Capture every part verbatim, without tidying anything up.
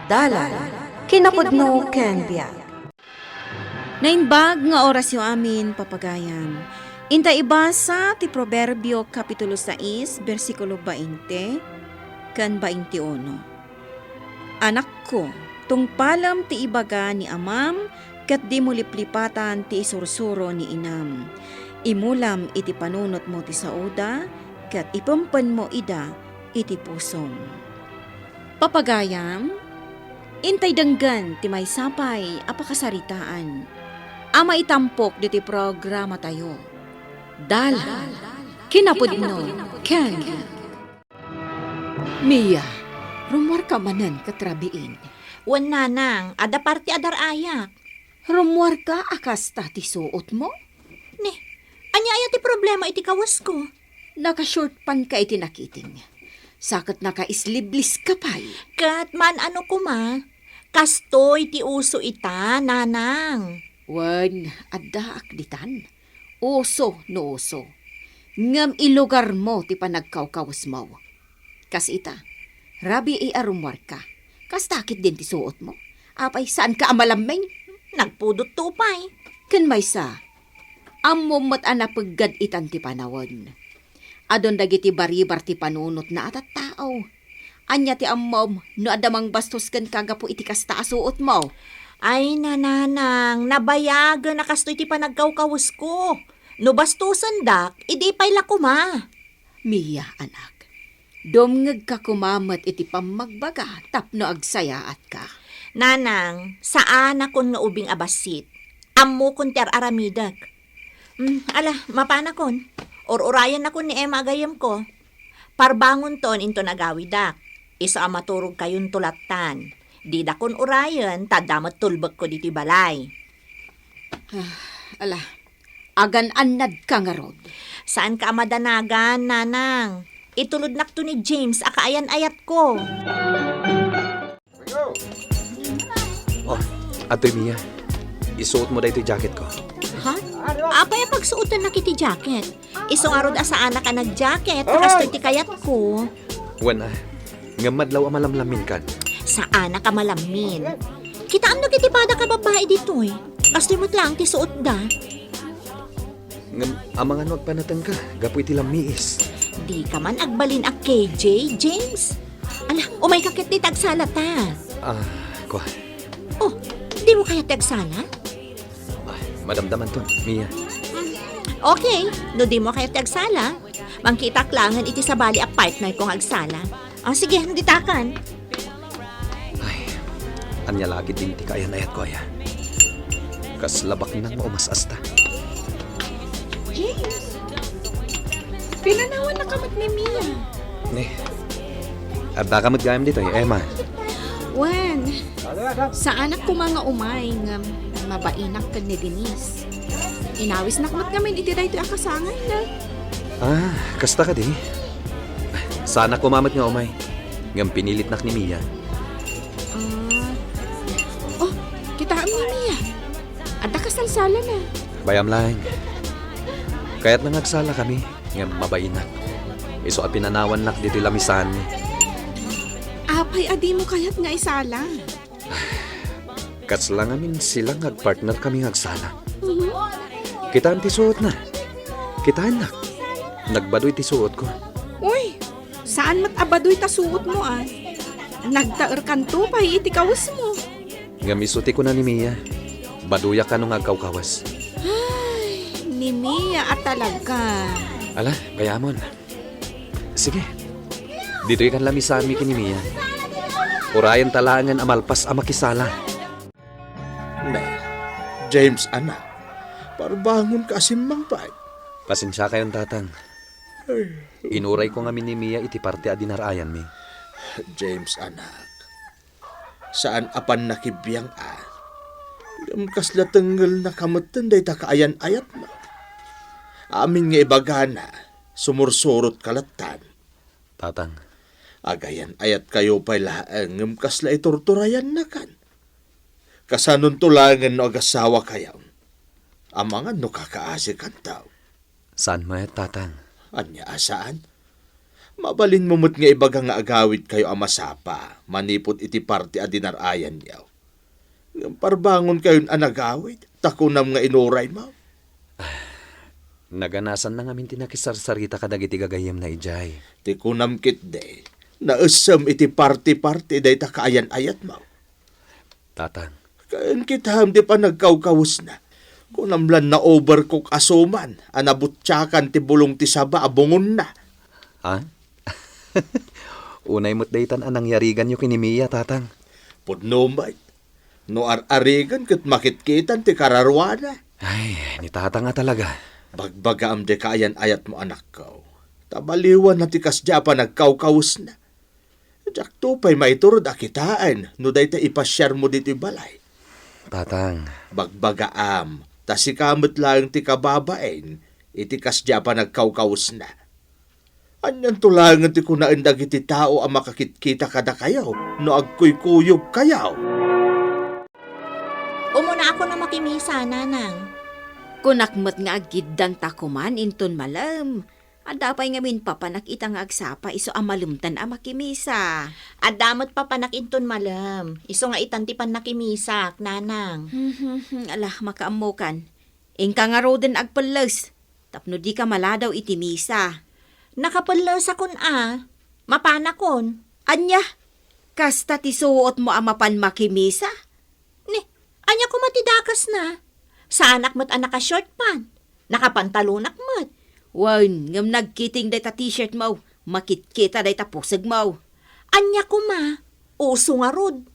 Dalan, kinapudno ken biag. Naimbag nga orasyo amin, papagayam. Inta ibasa ti Proverbio, Kapitulo sais, bersikulo bainte ken bainte uno. Anakko, tungpalem ti ibaga ni amam, ket dimo liplipatan ti isursuro ni inam. Imulam iti panunotmo ti saoda, ket ipempenmo ida iti pusom. Papagayam, intay denggen ti maysa pay a pakasaritaan a maitampok ditoy programatayo. Dalan, kinapudno, ken Mia, rummuarka manen ket rabiin. Wen, nanang, adda parte a dar-ayak. Rummuarka a kasta ti suotmo? Ni, ania aya ti problema iti kawesko? Naka-short pant ka iti nakiting. Sa ket naka-sleeveless ka pay. Ket man-ano koma, kastoy ti uso ita, nanang. Wen, addaak ditan. Uso no uso. Ngem ilugarmo ti panagkawkawesmo. Kas ita, rabii a rummuarka. Kasta ketdin ti suotmo? Apay, saanka a malamming? Nagpudotto pay. Ken maysa, ammom met a napeggad itan ti panawen. Adun dagiti baribar ti panunotna a tattao. Ania ti ammom no adda mangbastos kenka gapu iti kasta a suotmo? Ay, nanang, nabayagen a kastoy ti panagkawkawesko. No bastosendak, idi pay la koma. Mia, anak, dumngegka koma met iti pammagbaga tapno agsayaatka. Nanang, saanakon nga ubing a bassit. Ammokon ti ar-aramidek. Hmm, ala, mapanakon. Ur-urayennakon ni Emma a gayyemko. Parbangonton inton agawidak. Isu a maturogkayonto lattan. Didakon urayen, ta adda met tulbekko ditoy balay. Ah, ala, agan-annadka ngarud. Saanka a madanagan, nanang. Itulodnakto ni James a kaayan-ayatko. Oh, adtoy Mia. Isuotmo daytoy jacketko. Ha? Apay a pagsuotennak iti jacket? Isu ngarud a saanak a nag-jacket, kastoy ti kayatko. Wen a, ngem madlaw a malamlaminkan. Saanak a malammin. Kitaem dagiti padak a babbai ditoy. Kastoy met laeng ti suotda. Ngem amangan no agpanatengka gapu iti lammiis. Dika man agbalin a K J, James. Ala, umayka ket dita agsala ta. Ah, kua. Oh, dimo kayat ti agsala? Ah, madamdamanton, Mia. Mm, okay, no dimo kayat ti agsala, mangkitak laengen iti sabali a partnerko nga agsala. Ah, sige, ditakan. Ay, ania la ketdin ti kaayan-ayatko aya? Kasla baknang nga umas-asta. James! Pinanawannaka met ni Mia. Ni, addaka met gayam ditoy, Emma. Wen, saanak koma nga umay ngem mabainak ken ni Denise. Inawisnak met ngamin iti daytoy a kasangayna. Ah, kasta kadi? Saanak koma met nga umay. Ngem pinilitnak ni Mia. Ah. Oh, kitaem ni Mia. Adda kasalsalana. Bayam laeng. Kayatna nga agsalakami, ngem mabainak. Isu a pinanawannak ditoy lamisaanmi. Apay a dimo kayat nga isala? Kasla ngamin sila nga agpartnerkami nga agsala. Mhm. Kitaem ti suotna. Kitaennak. Nagbadoy ti suotko. Uy, saan met a badoy ta suotmo, a? Nagtaerkanto pay iti kawesmo. Ngem isu ti kuna ni Mia, badoyak kano nga agkawkawas. Ay, ni Mia a talaga. Ala, bayamon. Sige. Ditoy kan lamisaanmi ken ni Mia. Urayenta laengen a malpas a makisala. Ne, James, anak, parbangonka a simmangpet. Pasensiakayon, Tatang. Ay. Inurayko ngamin ni Mia iti parte a dinarayanmi. James, anak, saan a pannakibiang a. Ngem kasla tengngelnaka metten dayta kaayan-ayatmo. Amin nga ibagana, sumursurotka lattan. Tatang. Agayan-ayatkayo pay laeng ngem kasla iturturayannakan. Kasanonto laengen no agasawakayo? Amangan no kakaasikanto. Saan met, Tatang. Ania a saan? Mabalinmo met nga ibaga nga agawidkayo a masapa manipud iti parti a dinar-ayanyo. Ngem parbangonkayon a nagawid, ta kunam nga inuraymo. Naganasanna ngamin ti nakisarsarita kadagiti gagayyemna idiay. Ti kunam ketdi, naessem iti parti-parti dayta kaayan-ayatmo. Tatang. Ken kitam ti panagkawkawesna. Kunam lan na-overcook a suman a nabutiakan ti bulong ti saba a bungonna. Ha? Unay met daytan a nangyariganyo ken ni Mia, Tatang. Pudno met. No ar-arigan ket makitkitan ti kararuana. Ay, ni Tatang a talaga. Bagbagaam dayta kaayan-ayatmo, anakko. Ta baliwanna ti kasdiay a panagkawkawesna. Diakto pay maiturod a kitaen no dayta ipasiarmo ditoy balay. Tatang. Bagbagaam, ta sika met laeng ti kababain iti kasdiay a panagkawkawesna. Anianto laengen ti kunaen dagiti tao a makakitkita kadakayo no agkuykuyogkayo? Umuna ako a makimisa, Nanang. Kunak met nga aggiddanta koman inton malem. Adda pay ngamin papanak ita nga agsapa isu a malemtan a makimisa. Adda met papanak inton malem, isu nga itan ti pannakimisak, Nanang. Hmm, hmm, hmm, ala, makaammokan. Inka ngaruden agpelles, tapno dika maladaw iti misa. Nakapellesakon a, mapanakon. Ania? Kasta ti suotmo a mapan makimisa? Ni, ania koma ti dakesna? Saanak met a naka-short pant. Nakapantalonak met. Wen, ngem nagkiting dayta t-shirtmo. Makitkita dayta pusegmo. Ania koma? Uso ngarud.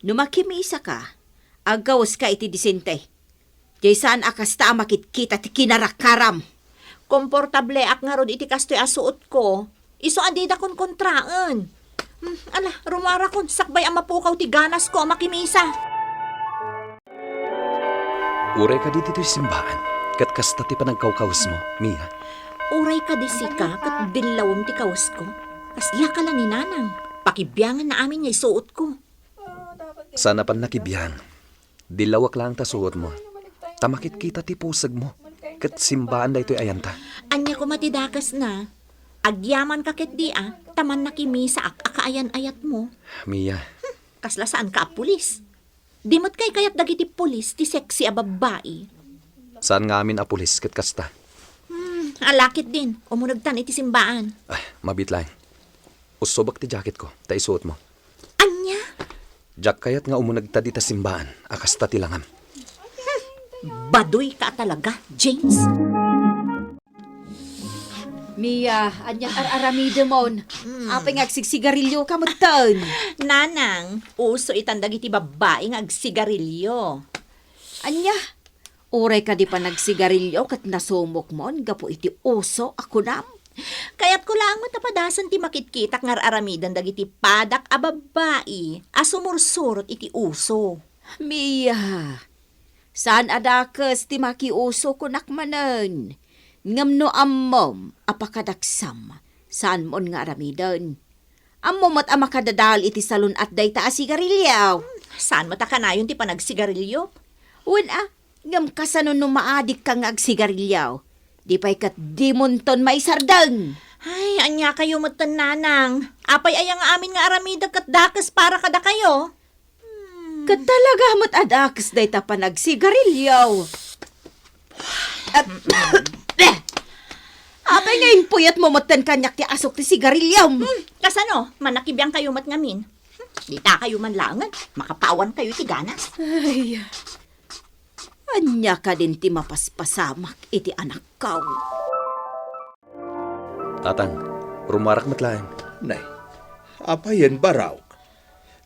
No makimisaka, aggaweska iti disente. Diay saan a kasta a makitkita ti kinarakaram. Komportableak ngarud iti kastoy a suotko. Isu a dida konkontraen. Hmm, ala, rumuarakon, sakbay a mapukaw ti ganasko a makimisa. Uray kadi ditoy simbaan, ket kasta ti panagkawkawesmo, Mia? Uray kadi sika, ket dillawem ti kawesko. Kasdiaka la ni Nanang. Pakibianganna amin nga isuotko. Saan a pannakibiang. Dillawek laeng ta suotmo. Ta makitkita ti pusegmo. Ket simbaan daytoy ayanta. Ania koma ti dakesna? Agyamanka ketdi a, ta mannakimisaak a kaayan-ayatmo. Mia. Hmm, kasla saanka a pulis. Di met kaykayat dagiti pulis ti sexy a babbai. Saan nga amin a pulis ket kasta. Hmm, ala ketdin, umunegtan iti simbaan. Ay, mabiit laeng. Usobek ti jacketko, ta isuotmo. Ania? Diak kayat nga umunegta dita simbaan a kasta ti langam. Hmm, badoyka a talaga, James. Mia, anian ar-aramidemon? Hmm. Apay nga agsigsigarilioka metten? Nanang, uso itan dagiti babbai nga agsigarilio. Ania? Uray kadi panagsigarilio ket nasumokmon gapu iti uso a kunam? Kayatko laeng met a padasen ti makitkitak nga ar-aramiden dagiti padak a babbai a sumursurot iti uso. Mia, saan a dakes ti makiuso kunak manen. Ngem no ammom a pakadaksam, saanmon nga aramiden. Ammom met a makadadael iti salun-at dayta a sigarilio. Saan met a kanayon ti panagsigarilio? Wen a, ngem kasano no maadikka nga agsigarilio? Di pay ket dimonton maisardeng. Ay, aniakayo metten, Nanang. Apay aya nga amin nga aramidek ket dakes para kadakayo? Ket talaga met a dakes dayta panagsigarilio. Apay nga impuyatmo metten kaniak ti asok ti sigarilyom? Hmm, kasano? Manakibiangkayo met ngamin. Hmm, ditakayo man laengen, makapawankayo iti ganas. Ay, ania kadin ti mapaspasamak iti anakko? Tatang, rumuarak met laeng. Nay, apayen, Barok?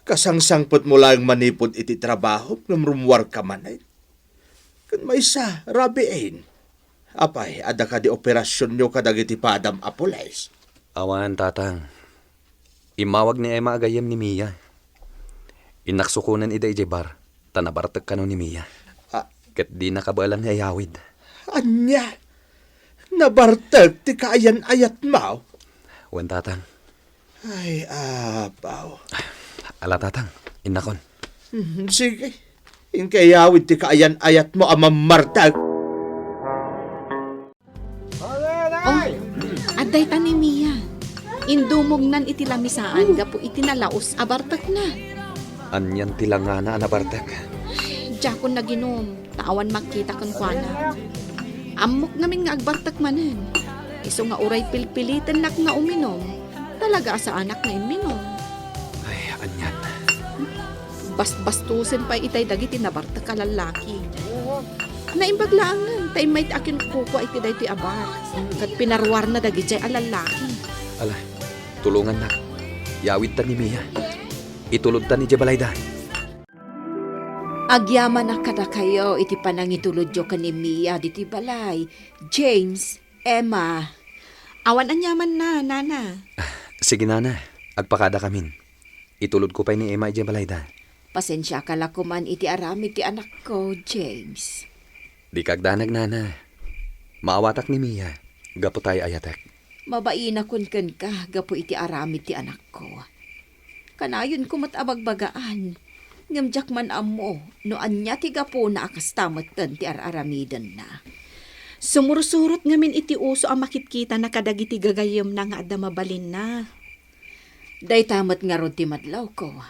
Kasangsangpetmo laeng manipud iti trabahom ngem rumuarka manen. Ken maysa, Rabiin. Apay, adda kadi operasionyo kadagiti padam a pulis? Awan, Tatang. Immawag ni Emma a gayyem ni Mia. Innak sukonen ida idiay bar, ta nabartek kano ni Mia. Ah. Ket dina kabaelan nga iyawid. Ania? Nabartek ti kaayan-ayatmo? Wen, Tatang. Ay, apaw. Ala, Tatang, innakon. Mhm, sige. Inka iyawid ti kaayan-ayatmo a mammartek. Oh, adda ita ni Mia. Indumognan iti lamisaan gapu iti nalaus a bartekna. Anian ti langana a nabartek? Diakon naginum, ta awan makita kenkuana. Ammok ngamin nga agbartek manen. Isu nga uray pilpilitennak nga uminum, talaga a saanak nga imminum. Ay, anian? Basbastusen pay itay dagiti nabartek a lallaki. Naimbag laengen ta immay ti akinkukua iti daytoy a bar ket pinaruarna dagidiay a lallaki. Ala, tulongannak. Yawidta ni Mia. Itulodta idiay balayda. Agyamanak kadakayo iti panangitulodyo ken ni Mia ditoy balay, James, Emma. Awan aniamanna, Nana. Sige, Nana. Agpakadakamin. Itulodko pay ni Emma idiay balayda. Pasensiaka la koman iti aramid ti anakko, James. Dika agdanag, Nana. Maawatak ni Mia, gapu ta ay-ayatek. Mabainakon kenka gapu iti aramid ti anakko. Kanayonko met a bagbagaan, ngem diak man ammo no ania ti gapuna a kasta metten ti ar-aramidenna. Sumursurot ngamin iti uso a makitkitana kadagiti gagayyemna nga adda mabalinna. Dayta met ngarud ti madlawko.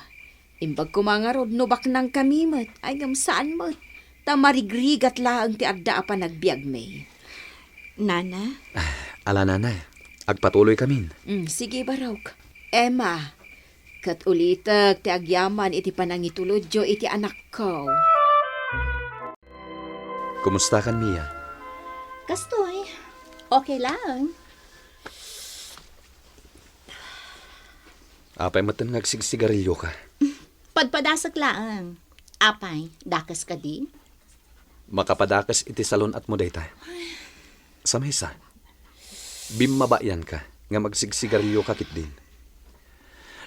Imbag koma ngarud no baknangkami met, ay ngem saan met, ta marigrigat laeng ti adda a panagbiagmi. Nana? Ah, ala, Nana, agpatuloykamin. Mm, sige, barok. Emma, ket ulitek ti agyaman iti panangitulodyo iti anakko. Kumustakan, Mia? Kastoy, okay laeng. Apay metten nga agsigsigarilioka? Padpadasek laeng. Apay, dakes kadi? Makapadakes iti salun-atmo dayta. Sa maysa, bimmabaianka ngem agsigsigarilioka ketdin.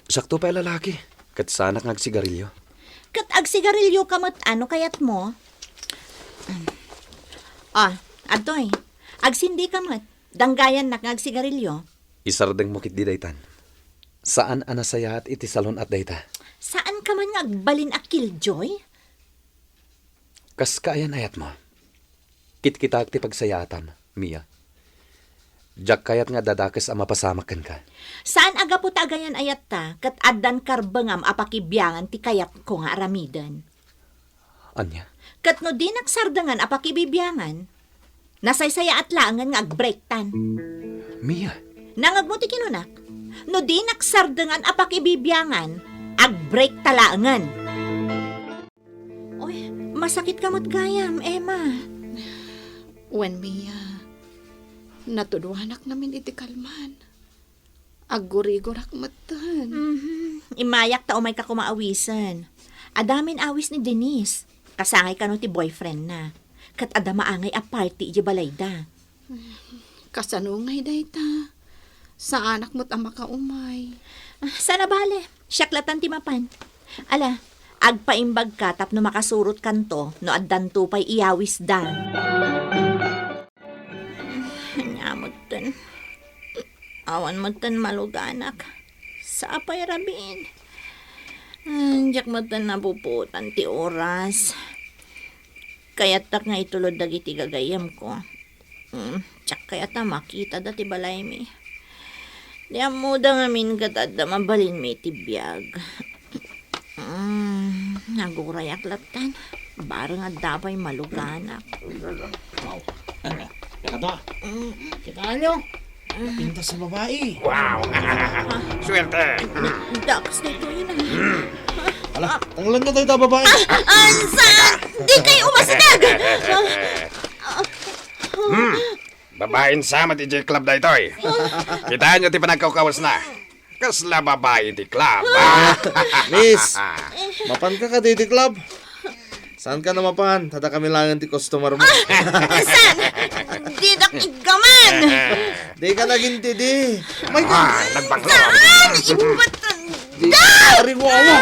Sakto pay a lalaki, ket saanak nga agsigarilio. Ket agsigarilioka met, ano kayatmo? Ah, adtoy. Agsindika met. Danggayannak nga agsigarilio. Isardengmo ketdi daytan. Saan a nasayaat iti salun-at dayta. Saanka man nga agbalin a killjoy? Kaska ayan-ayatmo? Kitkitaek ti pagsayaatam, Mia. Diak kayat nga adda dakes a mapasamak kenka. Saan a gapu ta agayan-ayatta ket addan karbengam a pakibiangan ti kayatko nga aramiden. Ania? Ket no dinak sardengan a pakibibiangan, nasaysayaat laengen nga agbreaktan. Mia. Nangegmo ti kinunak? No dinak sardengan a pakibibiangan, agbreakta laengen. Oy, masakitka met gayam, Emma. Wen, Mia, natuduanak ngamin iti kalman. Aggurigurak metten. Mhm. Immayak ta umayka koma awisen. Adda ngamin awis ni Denise. Kasangay kano ti boyfriendna. Ket adda maangay a party idiay balayda. Kasano ngay dayta? Saanak met a makaumay. Ah, saan a bale. Siak latan ti mapan. Ala, agpaimbagka tapno makasurotkanto no addanto pay iyawisda. Ania metten? Awan metten maluganak. Sapay rabiin. Ah, diak metten napupuotan ti oras. Kayattak nga itulod dagiti gagayyemko. Mm, diak kayat a makitada ti balaymi. Ti ammoda ngamin ket adda mabalinmi iti biag. Mm, nagurayak lattan. Bareng adda pay maluganak. Wow. Kakatua. Mm. Kitaenyo? Napintas a babai. Wow! Swerte! Dakas na ito yun, ah. Ala, tanglan na tayo ta babai. Ah, ah, saan? Di kayo umasinag! Ah, ah, Hmm. Babain sa met idiay club daytoy. Kitaenyo ti panagkawkawesna. Kasla babai ti club. Ah, miss, mapanka kadi iti club? Saanka a mapan? Adda kami laengen ti customer mo. Ah, saan? Didak iggaman! Dika nagintidi. May Ah, nagbanglo. Saan? Imbatan Di, da! Ari mo, amo.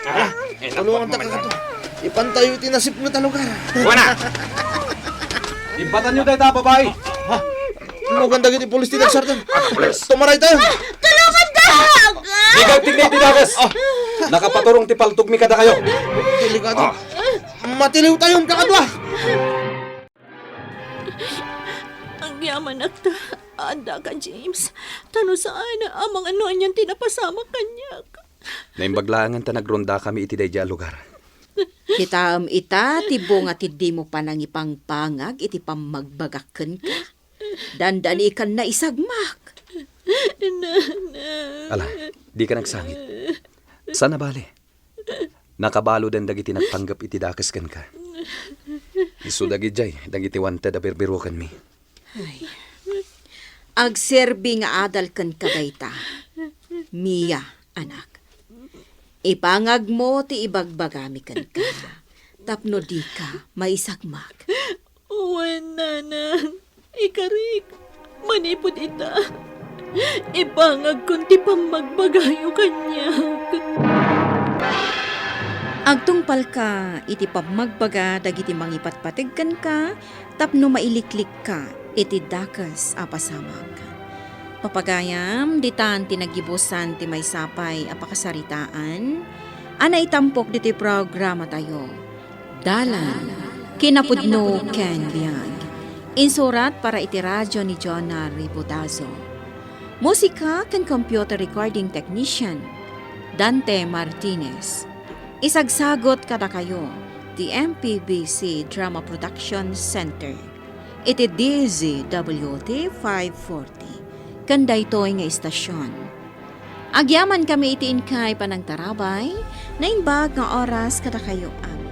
Ah, tulungan ta ka to. Ipantayo iti nasipnget a lugar. Wana! Ibatanyo dayta a babai. Ha? Tulungan dagiti pulis ti nagsartan. Ano, pulis? Tumaray tayo. Tulungan ta! Di ka tigna iti dagas. Ah. Nakapaturong ti paltogmi kadakayo. Delikado. Ah. Matiliw tayo, kakadua. Agyamanak ta, Addaka, James. Ta no saan, amangan no anian ti napasamak kaniak. Naimbag laengen ta nagrondakami iti daydiay a lugar. Kitaem ita ti bunga ti dimo panangipangpangag iti pammagbagak kenka. Dandani ikan naisagmak. Nana. Ala, dika nagsangit. Saan a bale. Nakabaludan dagiti nagpanggep iti dakes kenka. Isu dagidiay dagiti wanted a birbirokenmi. Ay. Agserbi nga adal kenka dayta. Mia, anak. Ipangagmo ti ibagbagami kenka tapno dika maisagmak. Wen, nanang, ikarik, manipud ita, ipangagkon ti pammagbagayo kaniak. Agtungpalka iti pammagbaga dagiti mangipatpateg kenka tapno mailiklikka iti dakes a pasamak. Papagayam, ditan ti naggibusan ti maysa pay a pakasaritaan a naitampok ditoy programatayo. Dalan, kinapudno ken biag. Insurat para iti radyo ni Jonah Ributazo. Musika ken computer recording technician, Dante Martinez. Isagsagot kadakayo ti M P B C Drama Production Center iti D Z W T five forty ken daytoy nga istasyon. Agyamankami iti inkay panangtarabay, naimbag nga oras kadakayo amin.